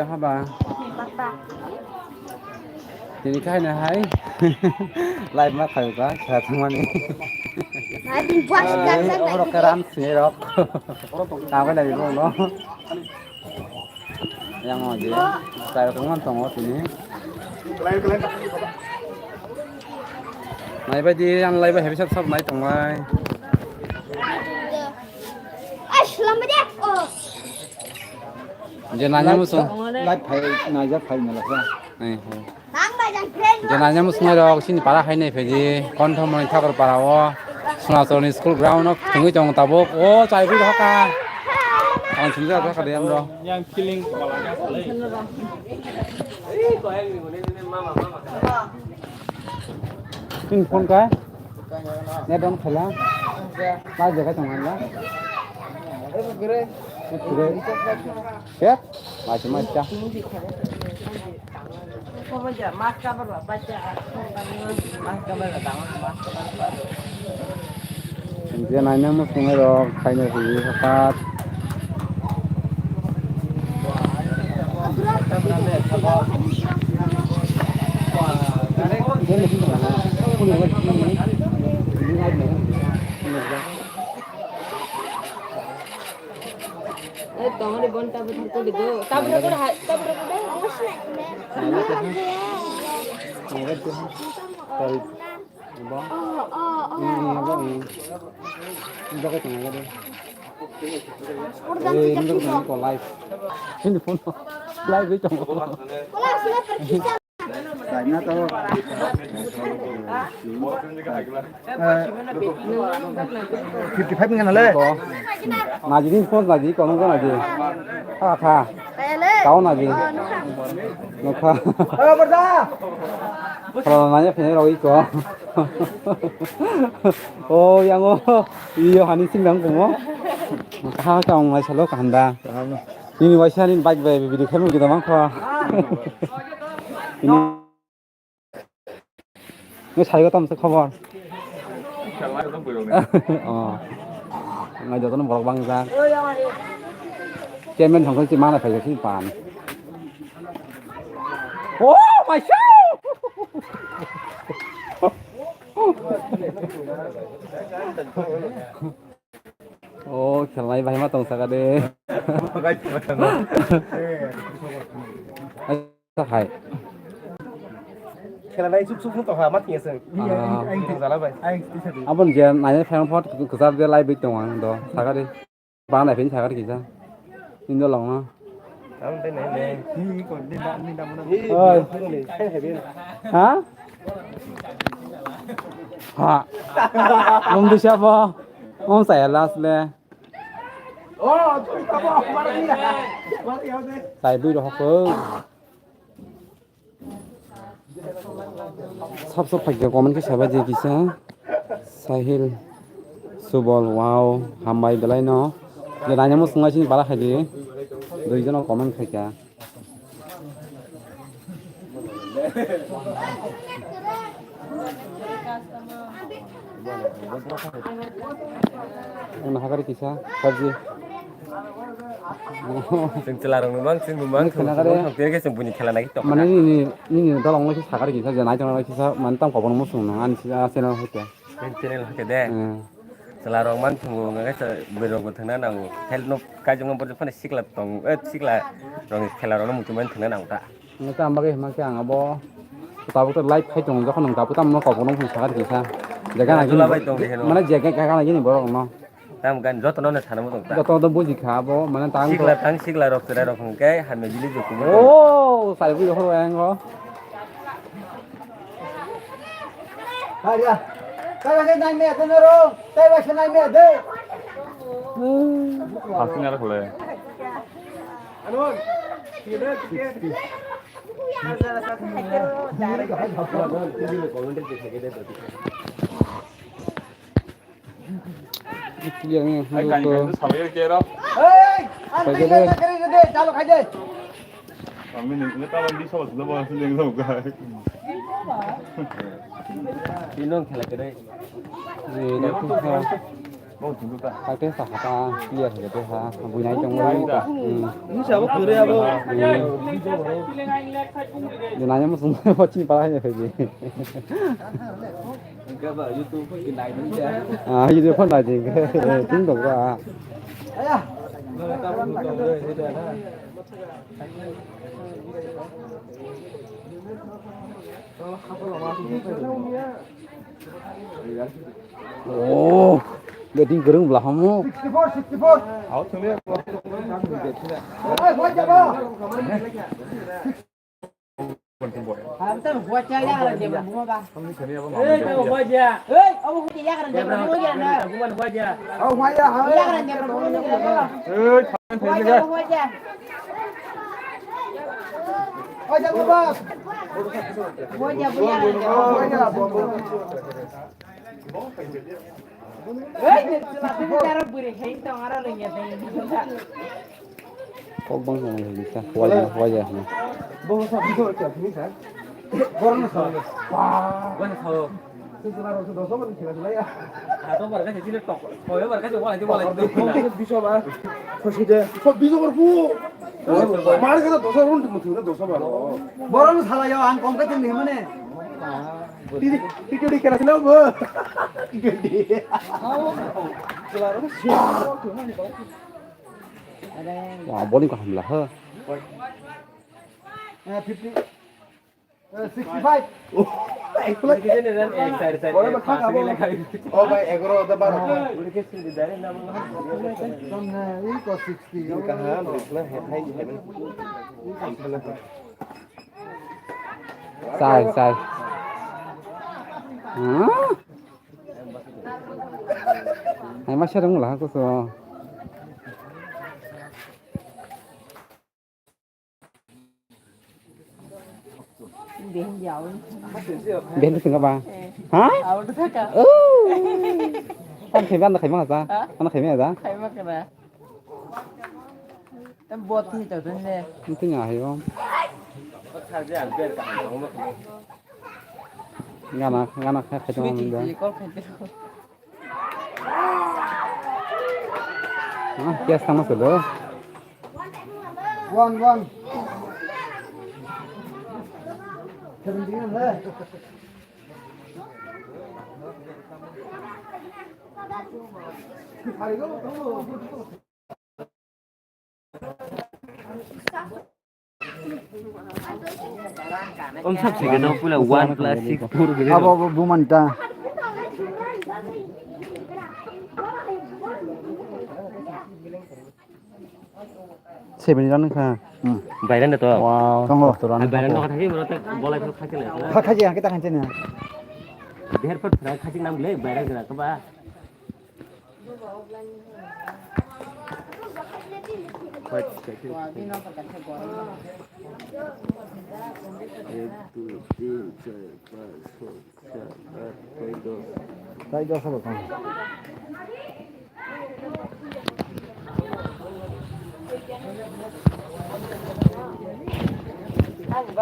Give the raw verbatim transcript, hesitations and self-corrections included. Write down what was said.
Haba. Tini kahaino hai. Live ma khayo ba, kha thangmani. I've been watching that. Ai, like, oro karam sini rok. Tangkha nai bo no. Yang o je. Sai ko man tongo tini. Nai bai di, ang live bai heavy sab sab nai tong bai. Ai, slam dia. Oh. Je nanya musu. Live phai, naija phai na lakha. Eh, eh. Je nanya musu nai rok, sini para hai nai phaji, kontho mani thakur para o, Sonatoni school ground o, tungui tong tabuk, o chai bui hoka. Ang sinja hoka de amro. Yang killing. Sini phone kai. Net on khala. Lai jaga tong la. Gre. Gre. Ke? Machi macha. Je naina muchungnai rok khaina hwnwi hakat. Eh, tongani bon tabuk tharkuli do. Tabuk tharkuli hai, tabuk tharkuli hai. Sorry. Bo? Oh, oh, oh. Hmm, hmm, hmm. Jaga tengah ada. Eh, ini ko live. Ini phone live itu. Jaina to. Eh, fifty five ngan le. Ko. Naji ni phone naji, kono ko naji. Kha kha. Tao naji. Nukha. Eh, berda. Kalau nanya phone rogwi ko. Oh, yang oh. Iyo hani sing dang kumo. Kha kha ong lai salo kaham da. Nini waisa nini bike bai video khaimung kita mangkha. Ini nini saigo tamsa khobor. Oh. Ngai jotono borok bangjak. Chairman thangkhe si mana phaijak si pan. Oh, my shoe! Oh, khelai bai ma tong saka de. Hai. Khelai suk suk tong ha ma tiya seng. Ah. Ang tong jala bai. Abon je nai fan pot kusar de lai bit tong ang do. Saka de. Bang nai phin saka de kisa. Indo long no. Ang te nai nai. Oi. Ha? Ha. Mum di siapa? Mum saya las le. Sai bui rohok ko. Sab sab phaikha comment khe sabai di kisa. Sahil Subol, wow, hambai belai no. Je nanya mo sungai sini bara khai di. Dui jono comment khaikha. Ang hakari kisa, sabji. Chwng chwla rok nung mang, chwng nung mang, chwng nung mang, tini khe chwng buini khela nai tong. Mane nini, nini dolong nai kisa sakari kisa, je nai tong nai kisa, mane tang kobo nung musung nung, ani channel hoite. Channel hoite de. Hmm. Chwla rok mang thungo, ngai sa bwrwi rok bo thangna nango. Help no kaijakma borok phano sikla tong, eh, sikla rok khela rok no muchung mani thangna nango ta. Nang tamo bagwi hwnba khe ang abo tabuk to live khai tongo, jokhon nwng tabuk tamo kok bono phone sakha rikha. Jaga nang Dula bai tong di heno. Mane jaga kaka nang ni borok no. Tam gan joto no sana mo tong ta. Joto do buji kha abo, mane tang to. Sikla tang sikla rok chwrai rok hwnkhe hamya bili joto mo. Oh, sai bui horo ang o. Hai ya. Tai ba se nai me de no ro. Tai ba se nai me de. Asing ara khole. Yang ini, Hai, itu. Kain, kain, sabai kero. Hei, ang Pakai tinggal deh. Nak kering deh, kalau aja. Kami ni, ini kalau di sawah sudah bawa sini yang tahu kan. Inong khela kere. Ini tuh. Kaitor sakha ta, clear hai khe ha, buinai tongmani ta. Hmm. Ni sabo kore abo. Hmm. Buinai mo sung, watching pala hai khe. Ah, YouTube pho nai di, ting dong ba. Oh, batting kwrwng bwla hamo. Sixty-four, sixty-four. Kok bang sama lagi sa, wajah, wajah, wajah. Borok no sa. Borok no sa. Sejla rok se doso borok khela khela ya. Ato borok se chile tok. Koyo borok se wala wala. Biso ba. Khoside. Ko biso borok pu. Mar kata doso run tu mutu doso ba. Borok no sala yo ang kom kata ni mane. Tidi tidi kela khela bo. Tidi. Wah, bowling ko hamla ha. Eh, fifty. Eh, sixty-five. Oh, ek plate. Ek side, side, ek side. Oh, bhai, egaro, da baro. Samne, iko sixty. Din kaha, brisna, hai, hai, hai. Sai, sai. Hah? Hai, masa dong lah, aku so. Bihar ni singa ba? Ha? Abo to thaka. Oh. Tan khaima, anda khaima sa? Ha? Anda khaima sa? Khaima kena. Tam bot ni to ne. Nanti nggak ayo. Gana, gana khai khai tong. Call khai tong. Ah, kias tangma solo. One, one. Seventeen, eh. Om sab se kena pula one plus six four gede. Abo, abo, buman ta. Seven run kha. Hmm. Bairan da to. Wow. Tongo. Bairan da kha thai, bro, tak bolai kha thai le. Kha thai, kha thai, kha thai. Bihar par thra kha nam le, bairan da kha ba. Ek, dui, tin, char, panch, chho, sat, aat, noi, dos. Tei dos abo tong.